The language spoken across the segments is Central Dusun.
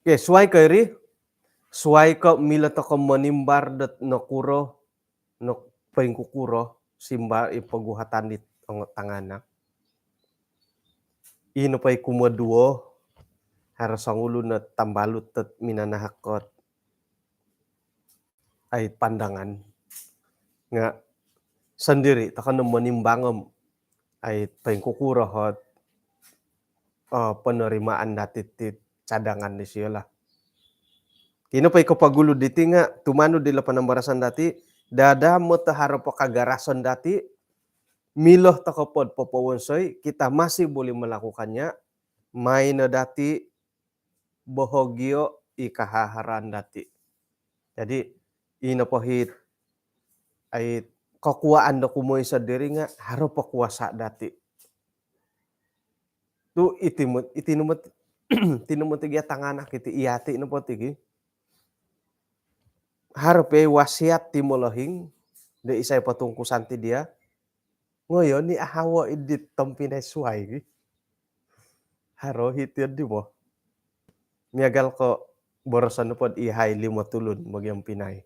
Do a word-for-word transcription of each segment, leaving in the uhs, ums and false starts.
Okey, suai ko iri, suai ko milo toko monimbar dot nokuro, nok poingkukuro simbar i poguhatan dit ongo tangaanak. Ino po i kumoduo, haro songulun o tambalut dot minanahak dot ai pandangan. Nga sendiri toko no monimbang om ai poingkukuro ot, eh, penerimaan dati ti cadangan disio lah. Ino po i kopogulu diti nga tumanud dilo panambarasan dati, dada moto haro po kagarason dati, milo toko pod popowonsoi, kita masih boleh melakukannya, maai no dati bohogio i kahaharan dati. Jadi, ino po it ai kokuaan do kumoiso diri nga haro po kuasa dati. Tu iti mo, iti no mot, iti no mot gia tangaanak iti, iyati nopo ti gi. Haro po wasiat ti molohing, do isai potungkusan ti dia. Ngoyo ni ahawo id dit tompinai suai gi. Haro hiti di mo. Miagal ko boroson pod ihai limo tulun mogiompinai.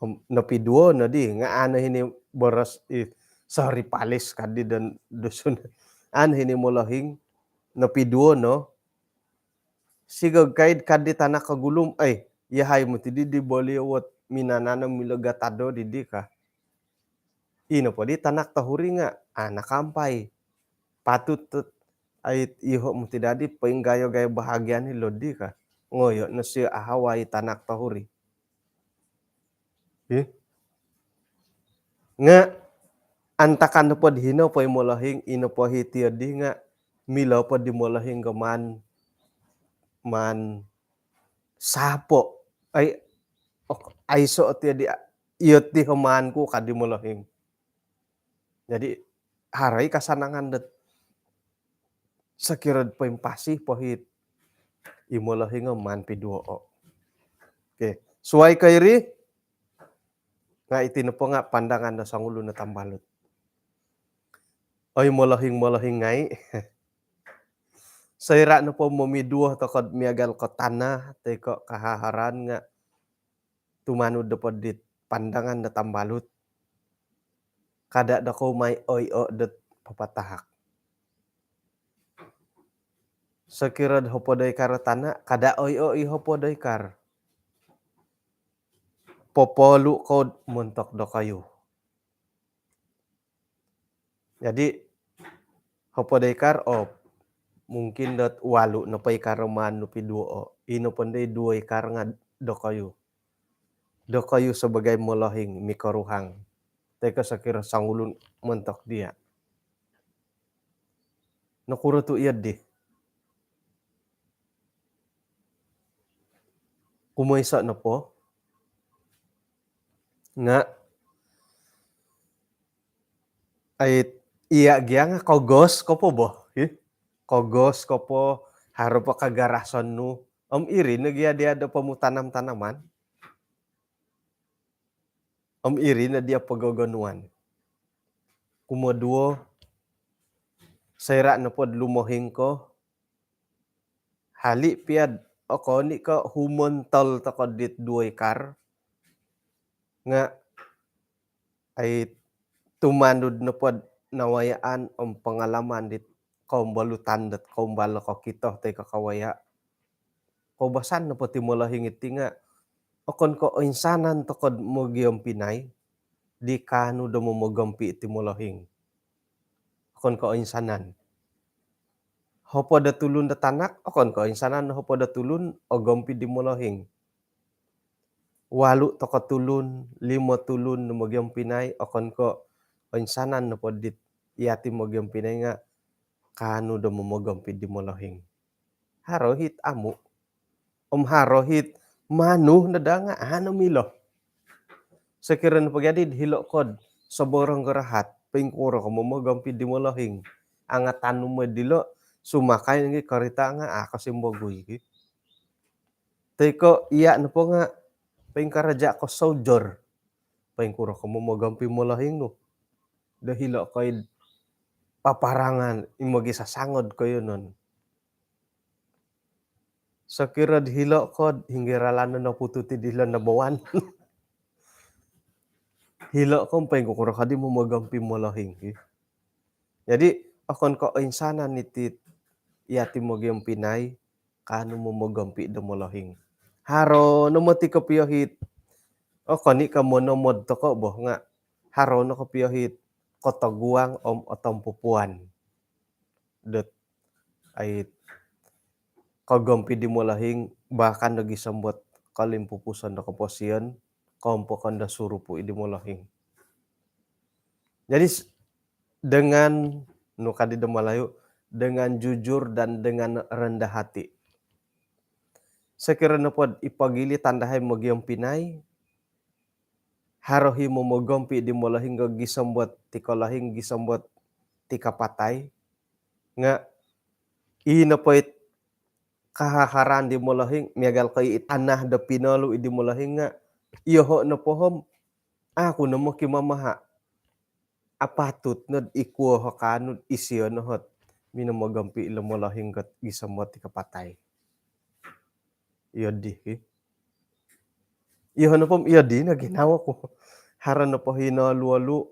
Om, nopiduo no di, nga anu hini boros i sori palis kadi dan Dusun. Anu hini molohing, nopiduo no. Sigog kaid kadi tanak kogulum, ai, yahai moti di, di boli wot minanano milo gatado didi ka. Ino po di tanak tohuri nga, anak ampai. Patut tut, ai, iho moti dadi poinggayo-gayo bahagian ilo di ka. Ngoyo no sio ahawai tanak tohuri. Ih. Nga antakan nopo di hino po i molohing, ino po hiti di nga milo po di molohing go maan, maan sapo. Ai, ok, aiso ti di, iyo ti ho maan ku kadi molohing. Jadi, haro i kasanangan dot sokiro poimpasi po it i molohing om maan piduo o. Okey, suai ko iri, nga iti nopo nga pandangan do songulun o tambalut. Oi molohing-molohing ngai. Soira nopo momiduo toko do miagal ko tana, toi ko kahaharan nga tumanud nopo dit pandangan do tambalut. Kada dokou maai oi o dot papatahak. Sokiro do hopod o ikar o tana, kada oi o i hopod o ikar. Popolu kou montok dokoyu. Jadi, hopod o ikar, oh, mungkin dot walu nopo ikar o maan nu piduo o. Ino po ndai duo ikar nga dokoyu. Dokoyu sebagai molohing mikoruhang. Toi ko sokiro songulun montok dia. Nokuro tu iyo di? Kumoiso nopo nga, ai, iya gia nga kogos ko po bo, hi? Kogos ko po, haro po kagarason nu. Om iri no gia dia do pomutanam-tanaman. Om iri no dia pogogonuan. Kumoduo, soira nopo do lumohing ko, hali pia do okon i ko humontol toko dit duo ikar, nga ai tumanud nopo do nawayaan om pengalaman dit kombolutan dot kombal kokito toi ko kawaya. Koubasan nopo ti molohing iti nga okon ko oinsanan toko do mogiompinai di kaanu do momogompi ti molohing. Okon ko oinsanan. Hopod o tulun do tanak, okon ko oinsanan hopod o tulun ogompi di molohing. Walu toko tulun, limo tulun do mogiompinai, okon ko oinsanan nopo dit yati mogiompinai nga kaanu do momogompi di molohing. Haro hit amu. Om haro hit manu no da nga anu milo. Sokiro nopo gia di hilo ko do soborong garahat, poingkuro ko momogompi di molohing. Angatan nu mo dilo, sumakai nogi korita nga, ah, kosimbogui ki. Toi ko iya nopo nga poingkaraja ko soldier. Poingkuro ko momogompi molohing nu. Do hilo ko id paparangan, i mogisasangod koyonon. Sokiro hilo ko hinggo ralan no putut di hilo no bawan. Hilo ko poingkukuro ko di momogompi molohing. Jadi okon ko insanan iti yati mogiompinai kaanu momogompi do molohing. Haro no moti kopio it, okon i ko monomod toko bo nga haro no kopio it kotoguang om otompupuan dot ai kogompi di molohing, bahkan do gisom dot kolimpupuson do koposion, kompokon do surupu i di molohing. Jadi s-, dengan, nu ka di do Malayu, dengan jujur dan dengan rendah hati. Sokiro nopo dot i pogilitan dahai mogiompinai, haro i momogompi di molohing do gisom dot ti kolohing, gisom dot ti kapatai. Nga i nopo it kahaharaan di molohing, miagal ko i tanah do pinolu i di molohing nga, iyoho nopo om, aku no mokimamaha. Apatut no dot ikuo ho kaanu dot isio no ot minomogompi ilo molohing dot gisom dot ti kapatai. Iyo di, ki. Iyoho nopo om, iyo di no ginawo ku. Haro nopo i nolu-olu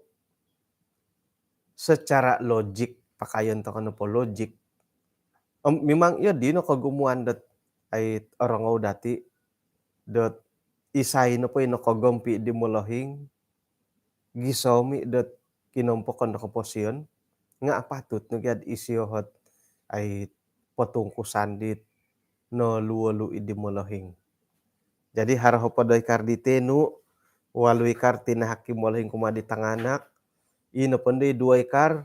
secara logik, pakaion toko nopo logik. Om, memang iyo di no kogumuan dot ai orongou dati dot isai nopo i nokogompi di molohing, gisom i dot kinompokon do koposion, nga apatut no gia dot isio ot ai potungkusan dit nolu-olu i di molohing. Jadi haro hopod o ikar di tenu, walu ikar tinahak i molohing kumaa di tanganak, i nopo di duo ikar,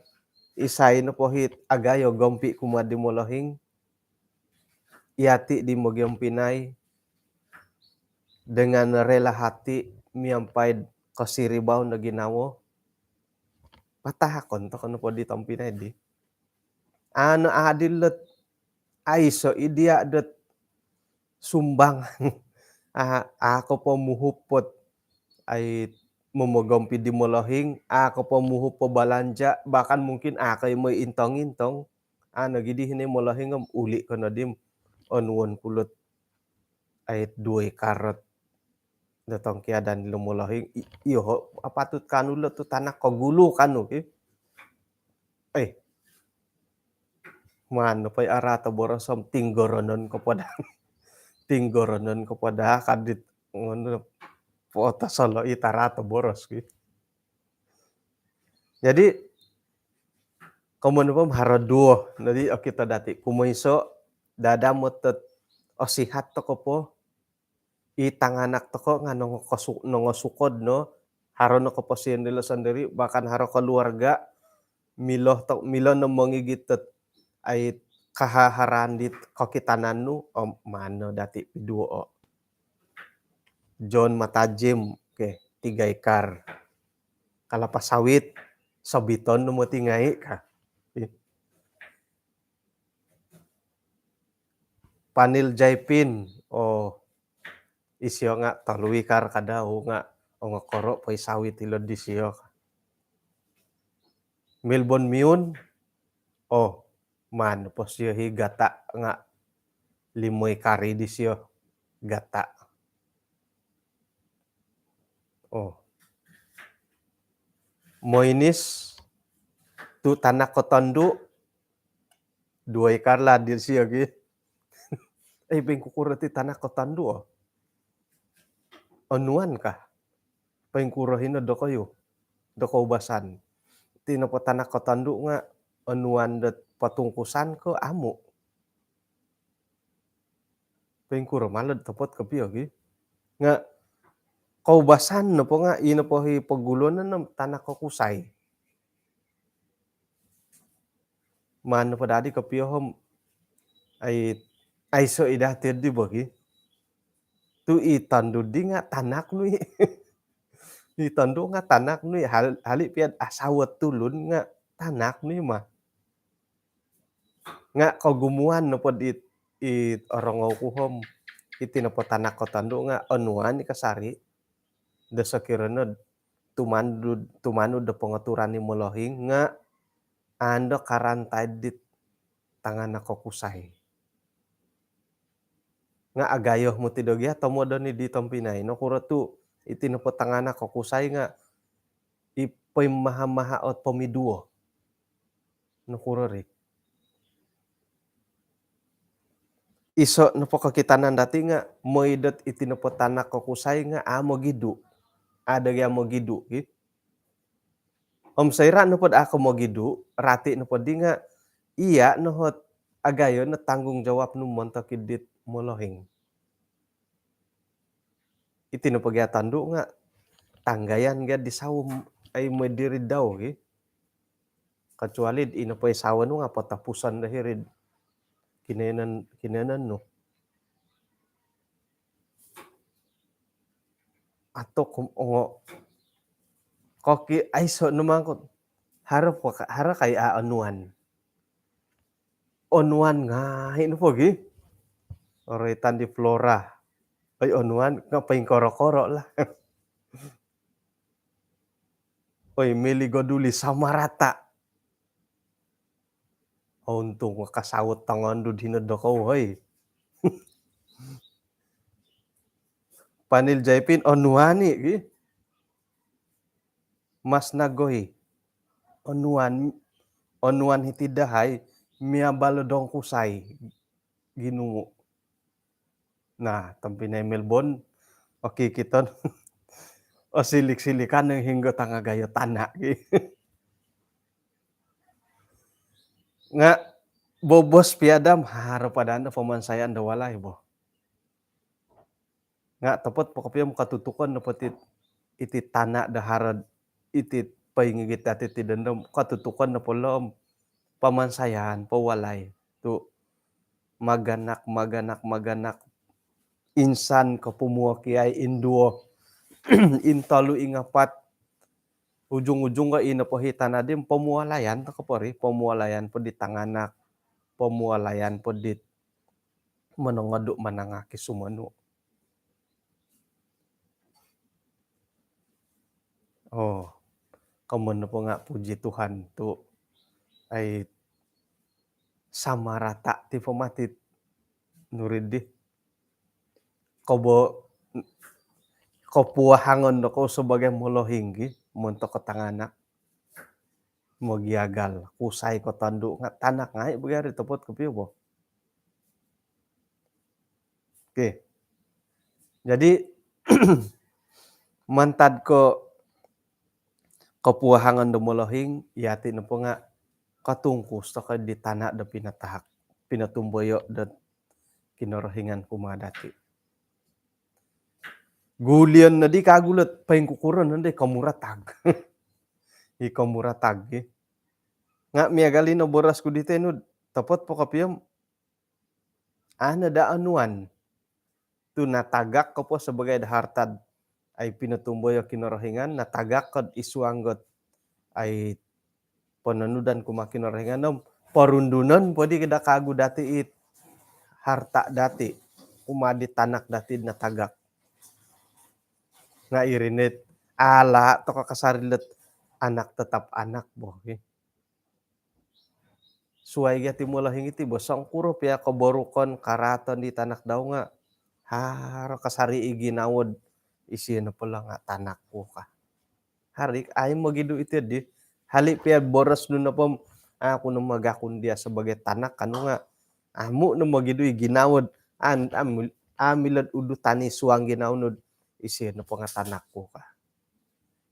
isai nopo it agayo gompi kumaa di molohing, yati di mogiompinai dengan rela hati miampai kosiribaan do ginawo. Patahakon toko nopo di tompinai di. Anu adil dot aiso i dia dot sumbangan. Ah, a ko po muhup po dot ai momogompi di molohing, a ko po muhup po balanja, bahkan mungkin a ko i moi intong-intong. Anu gia di hino molohing om uli ko no di om onuon ku lo dot ai duo ikar dot do tongkiadan lo molohing, i-, iyoho apatut kaanu lo tu tanak kogulu kaanu, ki. Eh. Maan nopo i araat o boros om tinggoronon ko po daa. Tinggoronon ko po daa ka dit ngono po tosolo it araat o boros, ki. Jadi, komoyon nopo om haro duo. Jadi, okito dati. Kumoiso, dadamot dot osihat toko po, i tanganak toko nga nongokosu-, nongosukod no, haro no koposion dilo sondiri, bahkan haro keluarga, milo to-, milo no mongigit dot ai kahaharaan dit kokitanan nu, om maan no dati piduo o. John Matajim, okey, tiga ikar. Kelapa sawit, sobiton no moti ngai ka. Panil Jaipin, oh, isio nga tolu ikar ka dau nga ongokoro po i sawit ilo disio. Milbon Miun, oh, maan po sio i gata nga limo ikar i disio gata. Oh. Moinis, tu tanak ko tondu, duo ikar lah disio gi. Eh, poingkukuro ti tanak ko tondu, oh? Onuan ka? Poingkuro hino dokoyu do koubasan? Ti nopo tanak ko tondu nga onuan dot potungkusan ko amu? Poingkuro malo dot otopot kopio gi? Nga koubasan nopo nga i nopo i poguluonon om tanak ko kusai. Maan nopo dadi kopio om ai, aiso i dati di bo gi. Tu i tondu di nga tanak nu i. I tondu nga tanak nu i, hal-, hali pia dot asawo tulun nga tanak nu i ma. Nga kogumuan nopo dit, it orongou ku om, iti nopo tanak ko tondu nga onuan i kasari do sokiro no tumanud, tumanud do pongoturan i molohing nga ando karantai dit tanganak ko kusai. Nga agayo moti do gia tomodon i di tompinai. Nokuro tu iti nopo tanganak ko kusai nga i poimaha-maha ot pomiduo. Nokuro ri? Iso nopo kokitanan dati nga mooi dot iti nopo tanak ko kusai nga a mogidu. A do gia mogidu, ki. Om soira nopo do a ko mogidu, rati nopo di nga iya no ot agayo no tanggungjawab nu montok id dit molohing. Iti nopo gia tondu nga tanggayan gia di sawo, ai, mooi diri dau, ki. Kecuali ino po i sawo nu nga potopuson do hiri kinoyonon, kinoyonon nu. Ato ko ongo koki aiso no mangkot. Haro po ka, haro kai a onuan. Onuan ngai nopo gi. Roitan di Flora. Oi, onuan nga poingkoro-koro lah. Oi, meli goduli sama rata. Untung ka sawo tongondu dino dokou, hoi. Panil Jaipin onuan i gi. Mas Nagoi. Onuan, onuan hiti dahai, miabal dong kusai ginumu. Nah, tompinai Melbourne, oki kiton. Osilik-silikan nang hinggo tangagayo tanak gi. Nga bobos piadam haro padaan do pamansayaan do walai bo. Nga topot po kopio om katutukon nopo ti iti tanak do haro iti poingigit dati ti dondo, katutukon nopo lo om pamansayaan po walai tu maganak, maganak, maganak insan ko pumuo kiai induo intolu ingapat ujung-ujung ko ino po hi tanak di pomualayan to kopori, pomualayan po di tanganak, pomualayan po di monongodu manangaki sumonu. Oh, komon nopo nga puji Tuhan tu ai sama rata ti pamatit nurid di. Kobo kopuahangon do kou sebagai molohing gi montok ko tanganak. Mogiagal kusai ko tondu nga tanak ngai bagi ari topot kopio bo. Oke. Jadi mantad ko kopuahangon do molohing, yati nopo nga katungkus tokou di tanak do pinatahak, pinatumboyo do Kinorohingan kumaa dati. Gulion nodi kagulet, paingkukuron nodi komuratag. I komuratag gi. Nga miagal ino boros ku di tenud, topot po kopio om ana da onuan. Tu natagak ko po sebagai da hartad ai pinotumboyo Kinorohingan, natagak kod isuang got ai pononudan kumaa Kinorohingan om porundunon po di da kagu dati it harta dati kumaa di tanak dati natagak. Nga iri nit ala toko kasari let anak tetap anak bo. Suai gia ti molohing iti bo, songkuro pia koborukon karaaton di tanak dau nga haro kasari i ginawo do isio nopo lo nga tanak ku ka. Haro i ai mogidu iti di. Hali pia boros nu nopo om aku no magakun dia sebagai tanak kanu nga amu no mogidu i ginawo do an am, amilod udu tani suang ginawo nu do isio nopo nga tanak ku ka.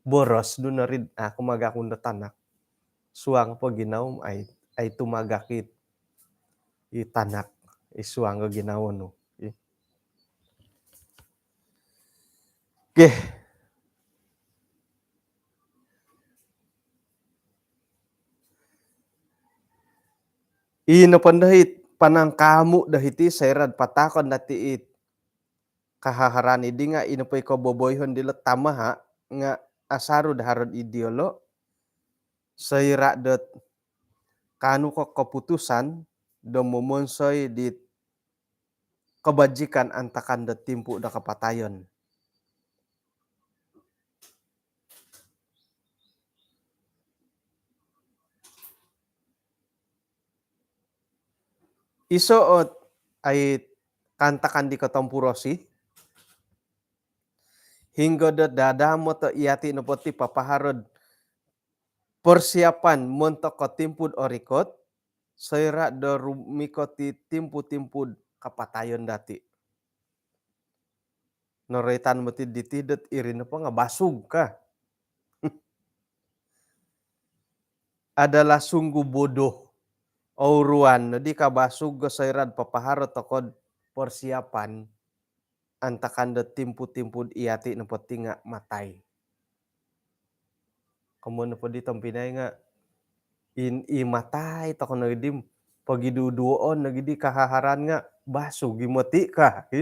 Boros nu norid aku magakun do tanak. Suang po ginawo om ai, ai tumagak it i tanak i suang go ginawo nu. Oke. I nopo ndo hit panangkamu do hiti soira do patakon dati it kahaharan idi nga ino po i koboboihon dilo tamaha nga asaru do harod idiolo soira dot kaanu ko keputusan do momonsoi di kebajikan antakan do timpu do kapatayon. Iso ot ai kaantakan di kotompurosi, hinggo do dadamot o iyati' nopo ti papaharo'd persiapan montok ko timpu'd orikot, soira' do rumikot i timpu-timpu'd kapatayon dati'. Noroitan moti diti dot iri nopo nga basug ka. Adalah sungguh bodoh. Ouruan nodi ka basug ko soira'd papaharo toko'd persiapan antakan do timpu-timpu'd iyati' nopo ti nga matai. Komoyon nopo di tompinai nga in, i matai toko nogi di pogiduduoon nogi di kahaharan nga basug i moti ka. Hi.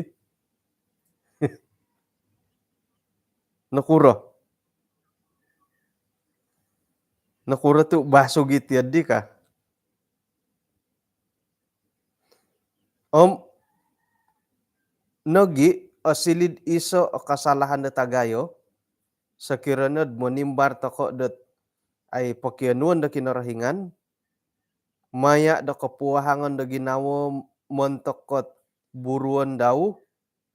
Nokuro? Nokuro tu basug i tiyo di ka? Om nogi osiliu'd iso o kasalahan do tagayo, sokiro nod monimbar toko' dot ai pokionuon do Kinorohingan, maya' do kopuahangon do ginawo montok kot buruon dau,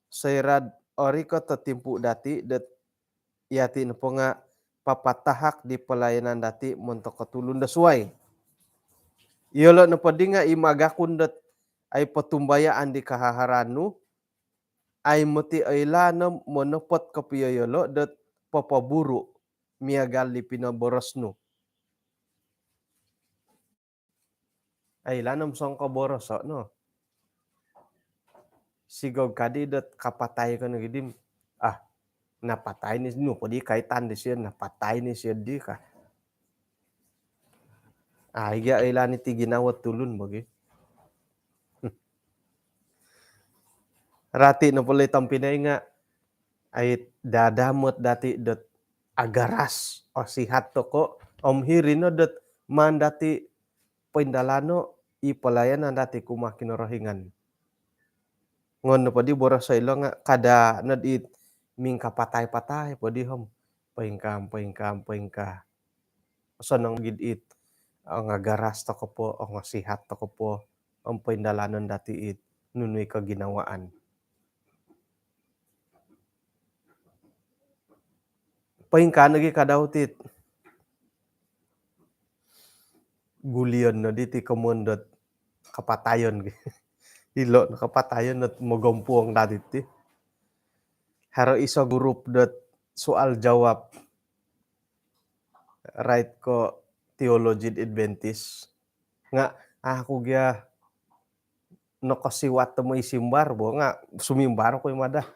soira'd orikot o timpu' dati' dot iyati' nopo nga' papatahak di palayanan dati' montok ko tulun do suwai. Iyolo' nopo di nga' i magakun dot ai potumbayaan di kahaharan nu, ai moti oilaan om monopot kopio iyolo' dot popoburu' miagal di pinoboros nu. Ai lanom songko boroso' no. Sigog kadi dot kapatai ko nogi dim. Ah, napatai ni nu kodi kaitan disio, napatai ni sio di ka. Ai gia ilan iti ginawo tulun bagi. Rati no poli tompinai nga ai dadamot dati dot agaras, osihat toko om hiri no dot maan dati poindalano i palayanan dati kumaa Kinorohingan. Ngon no podi boroso ilo nga kada nod it mingkapatai-patai podi hom poingkaa, poingkaa, poingkaa. Sonong gid it ongagaras toko po, ongosihat toko po om poindalanon dati it nunu i koginawaan. Poingkaa nogi kadau tit gulion no diti komon dot kapatayon gi. Ilo no kapatayon dot mogompuong dati ti. Haro iso grup dot soal jawab rait ko teologi Adventist. Nga aku gia nokosiwat do moi simbar bo nga sumimbar oku i mada.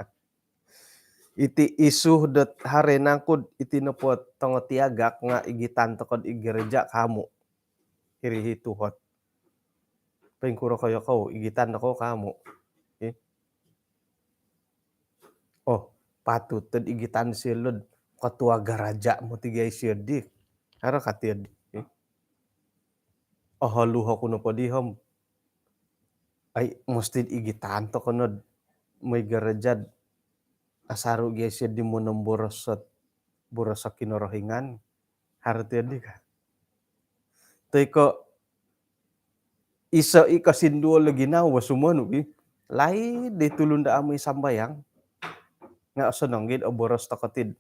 Iti isu dot haro nangkud iti nopo tongo tiagak nga igitan tokod i gereja kamu. Iri hi tuhot. Poingkuro koyo kou igitan do kou kamu. Eh. Oh, patut tod igitan sio lod ketua garaja mo tiga isio di. Haro kati di. Eh. Oh, luho kuno podi hom. Ai, mesti igitan toko nod moi garaja'd asaru gia isio di monom borosot, borosot Kinorohingan. Haro ti di ka. Toi ko iso i kosinduol lagi nau sumonu gi. Laid di tulun do amu i sambayang. Nga osonong gid oboros toko tid.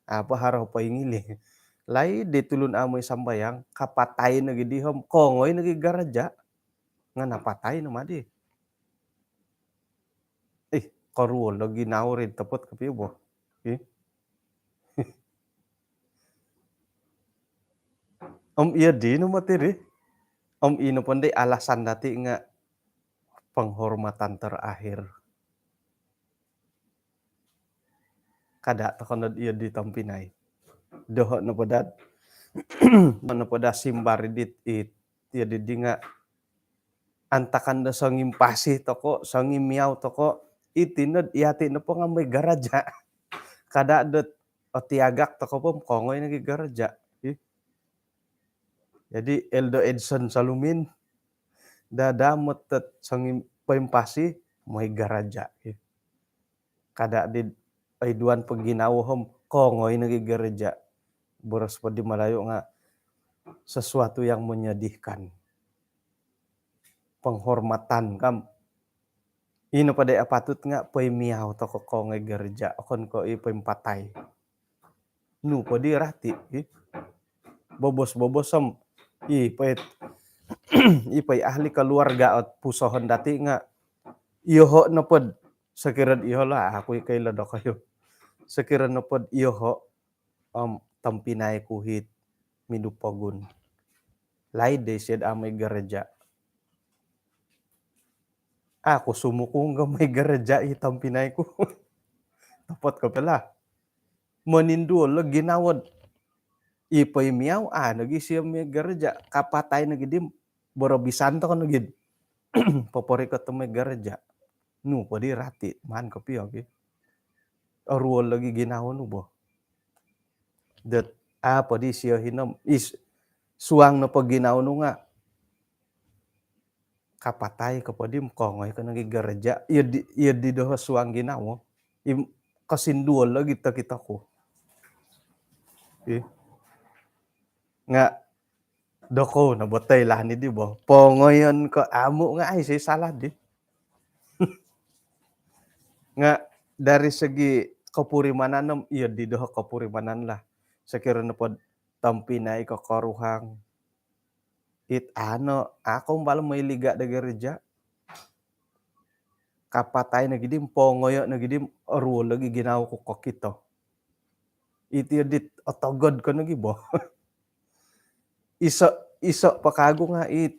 Apa haro poingili. Laid di tulun amu i sambayang, kapatai nogi di hom, kongoi nogi garaja. Nga napatai no madi. Ih, koruol lagi nau ri topot kopio bo. Ih. Om iyo di no mati ri. Om ino pondai alasan dati nga penghormatan terakhir. Kada toko nod iyo di tompinai. Doho nopo dad. Nopo da simbar dit it iyo di di nga antakan do songimpasi toko, songimiau toko, iti nod iyati nopo nga moi garaja. Kada dot otiagak toko po kongoi nogi garaja. Ih. Jadi Elder Edson Salumin, dadamot dot songim-, poimpasi moi garaja. Ih. Kada di oiduan poginawo hom kongoi nogi gereja. Boros po di Malayu nga sesuatu yang menyedihkan. Penghormatan kam. Ino po di apatut nga' poimiau toko' kongoi gereja, okon ko' i poimpatai. Nu po di rati, i. Bobos-bobos om, i poi, i poi ahli keluarga ot pusohon dati nga', iyoho' nopod, sokirod iyoho' lah, aku i koilo dokoyu. Sokiro nopod iyoho', om tompinai ku hit mindu pogun. Laid di sio'd amu' i gereja. Aku sumukung ga moi gereja i tompinai ku. Topot ko pela. Moninduol lo ginawo'd i poimiau, a' nogi sio moi gereja. Kapatai nogi di, borobisan toko' nogi'd poporikot moi gereja. Nu po di rati, maan kopio gi. Oruol logi ginawo nu bo. Dot, a' po di sio hino, is, suang nopo ginawo nu nga' kapatai ko po di, kongoi ko nogi gereja. Iyo di, iyo di doho suang ginawo. Im, kosinduol logi tokito ku. I. Nga' dokou no bo toi lah ni di bo. Pongoyon ko amu' nga' aiso i salah di. Nga' dari segi kopurimanan om, iyo di doho kopurimanan lah. Sokiro nopod tompinai ko koruhang. It ano, aku mbal moi liga' do gereja. Kapatai nogi di, pongoyo' nogi di, oruol logi ginawo ku kokito. Iti dit otogod ko nogi bo. Iso, iso po kagu nga' it,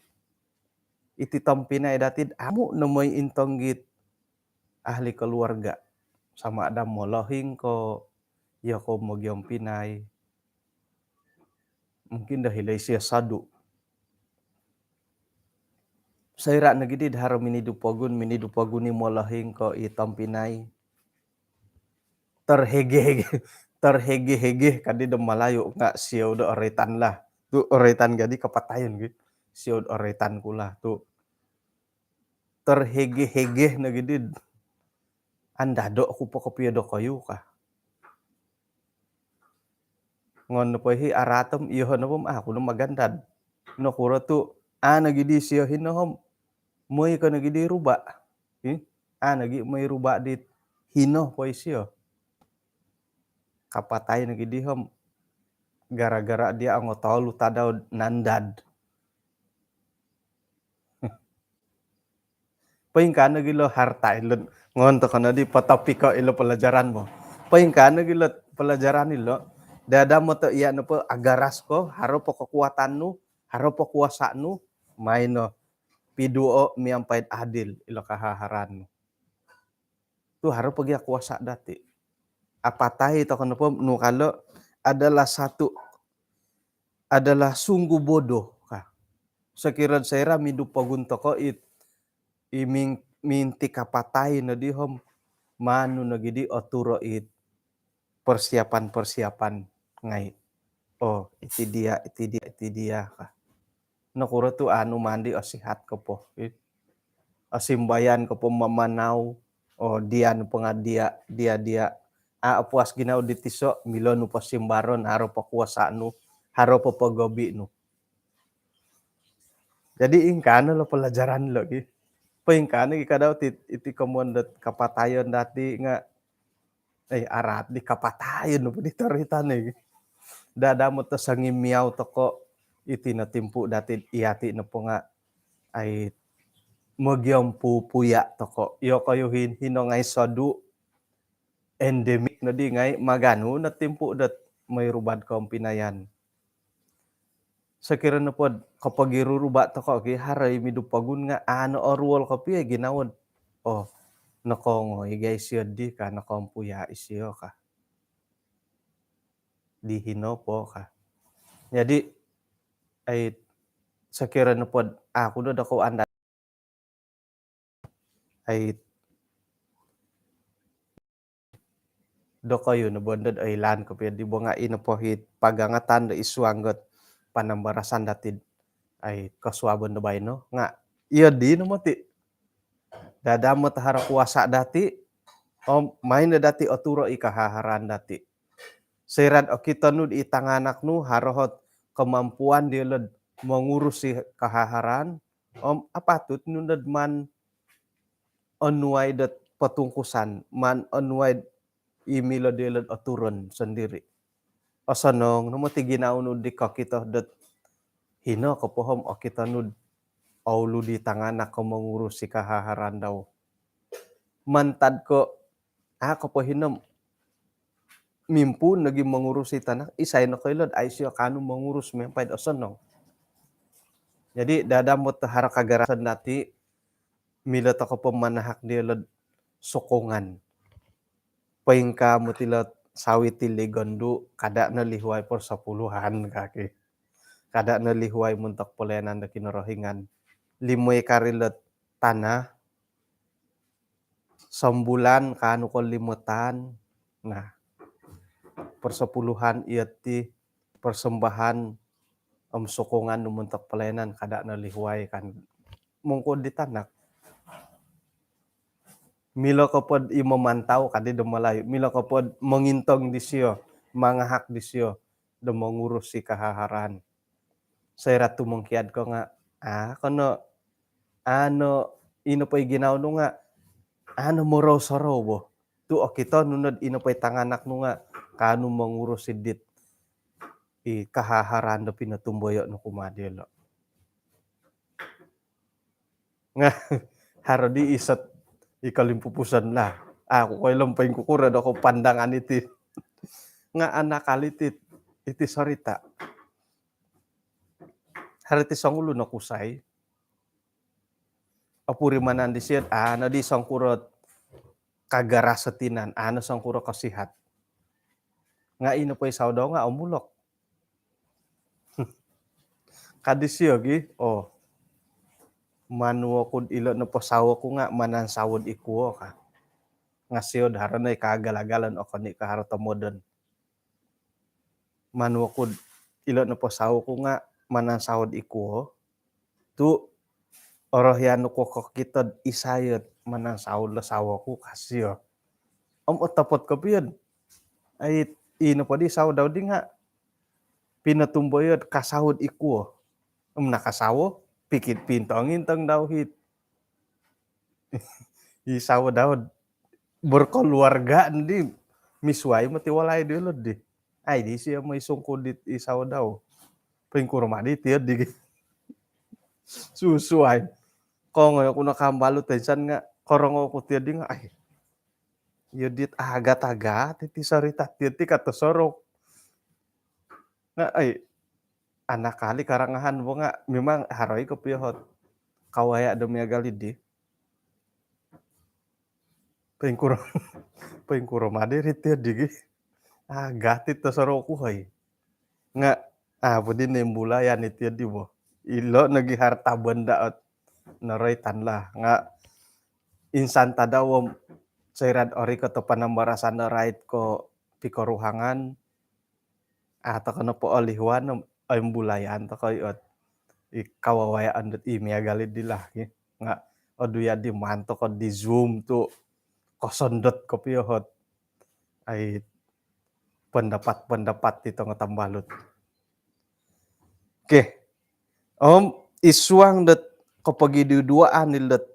iti tompinai dati'd amu' no moi intong git ahli keluarga. Sama ada molohing ko, iyo ko mogiompinai. Mungkin do hilo isio sodu'. Soira' nogi di haro minidu pogun, minidu pogun i molohing ko i tompinai. Terhege-hege, terhege-hege kadi do Malayu nga' sio do oroitan lah. Tu oroitan gadi kapatayon gi. Sio do oroitan ku lah. Tu terhege-hege nogi di. Andado' ku po kopio dokoyu ka. Ngon nopo ihi araat om, iyoho' nopo om, aku no magandad. Nokuro tu, a' nogi di sio hino om, moi ko nogi di ruba'. Hi? A' nogi moi ruba' dit hino po isio. Kapatai nogi di om, gara-gara dia ongo tolu tadau nandad. Poingkaa nogi lo harta ilo, ngon toko' no di potopiko ilo pelajaran bo. Poingkaa nogi lo pelajaran ilo, dadamot iya' nopo agaras ko, haro po kekuatan nu, haro po kuasa nu, maino piduo' miampai'd adil ilo kahaharaan nu. Tu haro po gia kuasa dati'. Apatai toko' nopo nu kalo adalah satu, adalah sungguh bodoh ka. Sokiro soira' mindu pogun toko' it, i ming-, minti kapatai no di om, maan nu nogi di oturo it persiapan-persiapan ngai'. Oh, iti dia, iti dia, iti dia ka. Nokuro tu anu mandi osihat ko po. Osimbayan ko po mamanau. Oh, dia nu pengadia, dia, dia. A' opuas ginawo di tiso', milo nu po simbaron, haro po kuasa nu, haro po pogobi' nu. Jadi ingkaa no lo pelajaran lo gi. Poingkaa no gi kadau ti, iti komoyon dot kapatayon dati' nga', eh, araat di kapatayon nopo di toritan gi. Dadamot do sangimiau toko', iti no timpu' dati' iyati' nopo nga', ai, mogiompupuya' toko'. Iyokoyu hin-, hino ngai' sodu', endemik nodi ngai', maganu no timpu' dot moi ruba'd kompinayan. Sokiro nopod kopogiruruba' toko' ki, haro i midu pogun nga' a' no oruol kopio i ginawo'd, oh, nokongoi gai' isio di ka, nokompuya' isio ka. Di hino po ka. Jadi, ai, sokiro nopod aku do dokou anda ai, dokoyu no bo ndod oilaan kopio di bo nga' ino po hit pagangatan do isuang got panambarasan dati'd, ai, kosuabon do baino nga' iyo di no moti'. Dadamot haro kuasa dati', om maino dati' oturo i kahaharaan dati'. Soira'd okito nu'd i tanganak nu haro hot kemampuan diolo'd mongurus i kahaharaan, om apatut nu nod maan onuai dot potungkusan, maan onuai i milo dilo'd oturon sondiri. Osonong no moti ginawo nu di kokito dot hino kopohom okito nu'd oulud i tanganak ko mongurusi kahaharan dau. Mantad ko a' kopohino mimpuun nogi mongurusi tanak, isai nokoilo'd a' isio kaanu mongurus miampai'd osonong. Jadi dadamot haro kagarasan dati, milo toko po manahak dilo'd sokongan. Poingkaa moti ilo sawit ti ligondu, kada no lihuai persepuluhan kaki. Kada no lihuai montok pelayanan do Kinorohingan. Limo i kari lot tanah, sombulan kaanu ko limo tan. Nah, persepuluhan iyo ti persembahan om sokongan nu montok pelayanan kada no lihuai kan. Mongko di tanak. Milo kopod i memantau kadi do Melayu. Milo kopod mengintong disio, mangahak disio do mongurusi kahaharan. Soira tumongkiad ko nga, ah, kono, ano, ino po i ginawo nu nga, ano morou-sorou bo. Tu okito nu nod ino po i tanganak nu nga kaanu mongurusi dit i kahaharan do pinotumboyo nu kumaa diolo. Nga haro di isot i kolimpupuson lah. Aku koilo poingkukuro do ko pandangan iti. Nga anakal iti, iti sorita. Haro ti songulun o kusai. Opurimanan disio, ano di songkuro kagaraso tinan, ano songkuro kosihat. Nga ino po i sawo dau nga omulok. Kadi sio gi, oh. Manu oku ilo nopo sawo ku nga manansawo di kuo ka. Nga sio do haro no i kaagal-agalan okon i ko haro tomodon. Manu oku ilo nopo sawo ku nga manansawo di kuo. Tu orohian ku kokito isai ot manansawo lo sawo ku ka sio. Om otopot kopio. Ai, ino po di sawo dau di nga pinotumboyo do kasawo di kuo. Om nakasawo, pikit pintong-intong dau hiti. I sawo dau berkeluarga ndi misuai moti walai diolo di. Ai di sio moi songkuro dit i sawo dau. Poingkuro ma di tio di. Susuai. Kongoi oku no kambalut insan nga korongou oku tio di nga, ai. Iyo dit agat-agat iti sorita tio ti kato sorou. Nga, ai, anakal i karangahan bo nga memang haro i kopio ot kawaya do miagal di. Poingkuro, poingkuro ma di ri tio di gi. Agat it do sorou ku hoi. Nga, ah, podi nimbulayan it tio di bo. Ilo nogi harta benda ot noroitan lah. Nga insan tadau om soira do orikot o panambarasan do rait ko pikoruhangan, ah, toko nopo olihuan, oimbulayan toko i ot i kawawayaan dot i miagal di lah, ki. Nga odu ya di maan toko di Zoom tu kosondot kopio ot ai pendapat-pendapat di tongo tambalut. Okey. Om id suang dot kopogidu-duaan dilo dot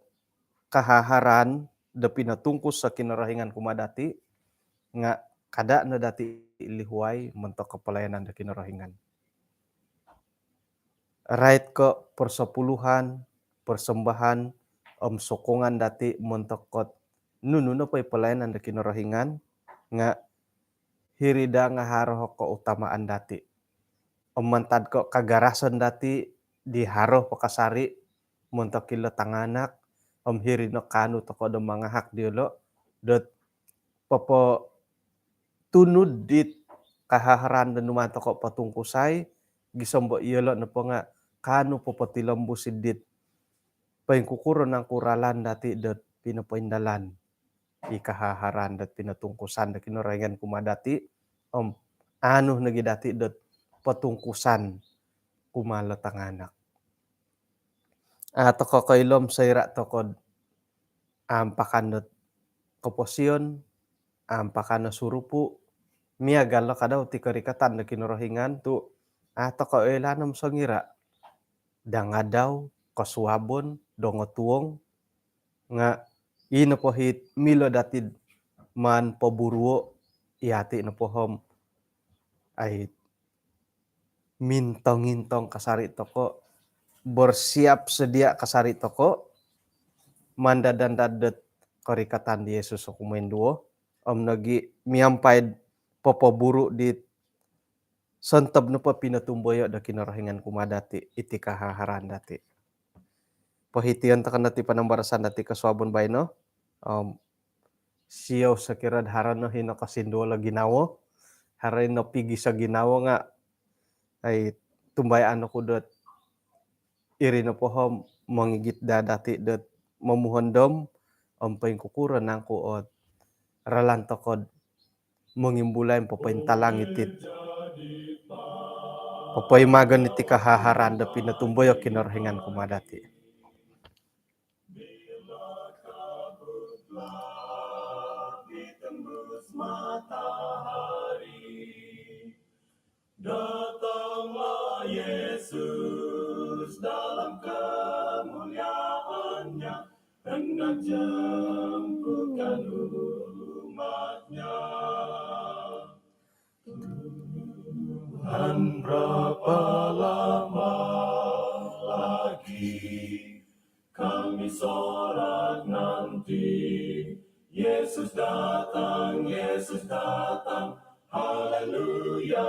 kahaharan do pinotungkus o Kinorohingan kumaa dati, nga kada no dati lihuai montok kopelayanan do Kinorohingan. Rait ko persepuluhan, persembahan, om sokongan dati montok kot nunu nopo i pelayanan do Kinorohingan, nga hiri daa nga haro keutamaan dati. Om mantad ko kagarasan dati di haro po kasari montok ilo tanganak, om hiri no kaanu toko do mangahak diolo dot popotunud dit kahaharan do numaan toko potungkusai, gisom bo iyolo nopo nga kaanu popotilombus dit poingkukuro nangku ralan dati dot pinopoindalan i kahaharan dot pinotungkusan do Kinorohingan kumaa dati, om anu nogi dati dot potungkusan kumaa lo tanganak. Ah, toko koilo om soira toko ampakan dot koposion, ampakan o surupu, miagal lo kadau ti korikatan do Kinorohingan tu, ah, toko oilaan om songira dangadau, kosuabon, dongotuong, nga Ino po hit milo dati maan poburuo, iyati nopo om ai mintong-intong kasari toko, bersiap sedia kasari toko, mandad-andad dot korikatan di Yesus o kumoinduo, om nogi miampai popoburu di sontob nopo pinotumboyo do Kinorohingan kumaa dati, iti kahaharan dati. Pohition toko no ti panambarasan dati kosuabon baino. Om siou sokiro haro no hino kosinduol o ginawo, haro no pigis o ginawo nga, ai, tumbayaan oku dot iri nopo om mongigit daa dati dot momuhondom om poingkukuro nangku ot ralan toko do mongimbulai om popointalang iti, popoimagon iti kahaharan do pinotumboyo Kinorohingan kumaa dati. Datanglah Yesus dalam kemuliaan-Nya, hendak jemputkan umat-Nya. Tuhan, berapa lama lagi kami sorak nanti? Yesus datang, Yesus datang. Haleluya,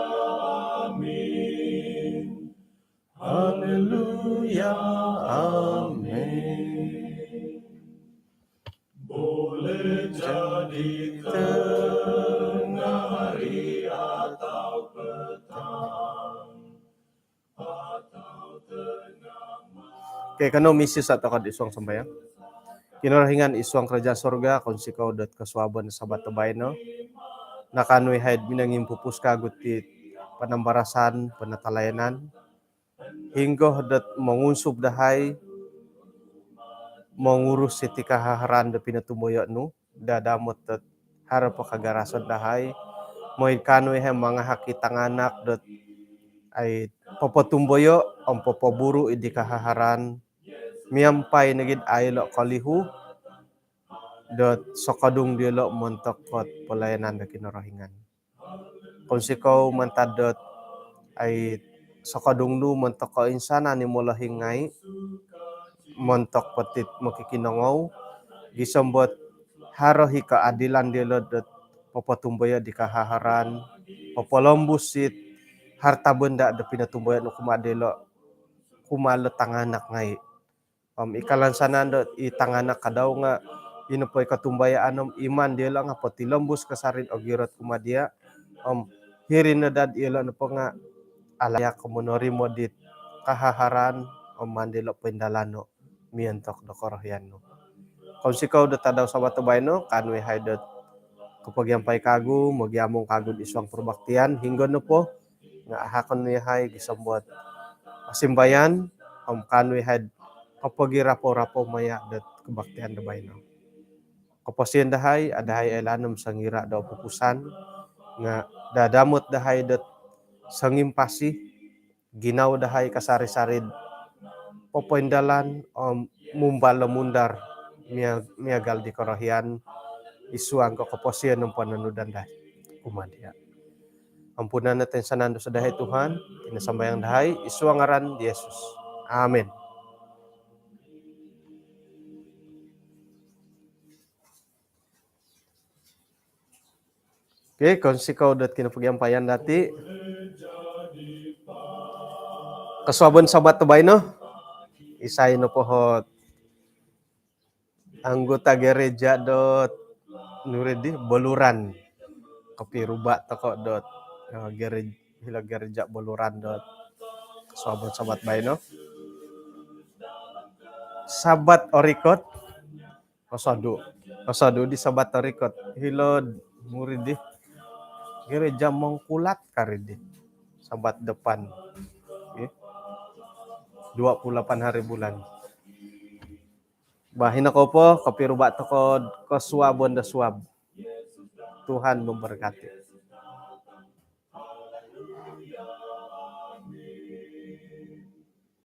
amin. Haleluya, amin. Boleh jadi tengah hari atau petang. Okey, kanou misiso tokou id suang sambayang. Kinorohingan id suang kerajaan sorga, kounsikou dot kosuabon Sabat do baino. Nakaanu yahai minongimpupus kagu ti panambarasan, penatalayanan. Hinggo dot mongunsub dahai, mongurus iti kahaharan do pinotumboyo nu, dadamot dot haro po kagarasan dahai, mooi kaanu yahai mangahak i tanganak dot ai popotumboyo om popoburu id kahaharan, miampai nogi dot ai ilo kolihu dot sokodung diolo montok dot pelayanan do Kinorohingan. Kounsikou mantad dot ai sokodung nu montok koinsanan i molohing ngai, montok po tit mokikinongou, gisom dot haro i keadilan diolo dot popotumboyo di kahaharan, popolombus it harta benda do pinotumboyo nu kumaa diolo, kumaa ilo tanganak ngai. Om i kalansanan dot i tanganak kadau nga ino po i kotumbayaan om iman diolo nga potilombus kasari dot ogirot kumaa dia. Om hiri no daa diolo nopo nga alayak monorimo dit kahaharan om maan diolo poindalano miontok do korohian nu. Kounsikou dot tadau Sabat do baino, kaanu yahai dot kopogiampai kagu, mogiamung kagu id suang perbaktian, hinggo nopo nga ahakon nu yahai gisom dot pasimbayan, om kaanu yahai kopogirapou-rapou maya dot kebaktian do baino. Koposion dahai, ada yahai oilaan om songira do opupusan, nga dadamot dahai dot songimpasi, ginawo dahai kasari-sari dot popoindalan om mumbal do mundar mia-, miagal di korohian id suang ko koposion om pononudan dahai kumaa dia. Ampunan no toinsanan dosa dahai Tuhan, ino sambayang dahai id suang ngaran Yesus. Amin. Okey, kounsikou dot kinopogiampayan dati. Kosuabon Sabat do baino, isai nopo ot anggota gereja dot nuri di Beluran, kopiruba tokou dot, eh, gerej-, hilo gereja Beluran dot kosuabon Sabat baino. Sabat orikot, osodu. Osodu di Sabat orikot. Hilo muri di gereja Mongkulat kari di. Sabat depan. Okey. Dua puluh lapan hari bulan. Bah, ino kou po, kopiruba tokou kosuabon do suab. Tuhan memberkati.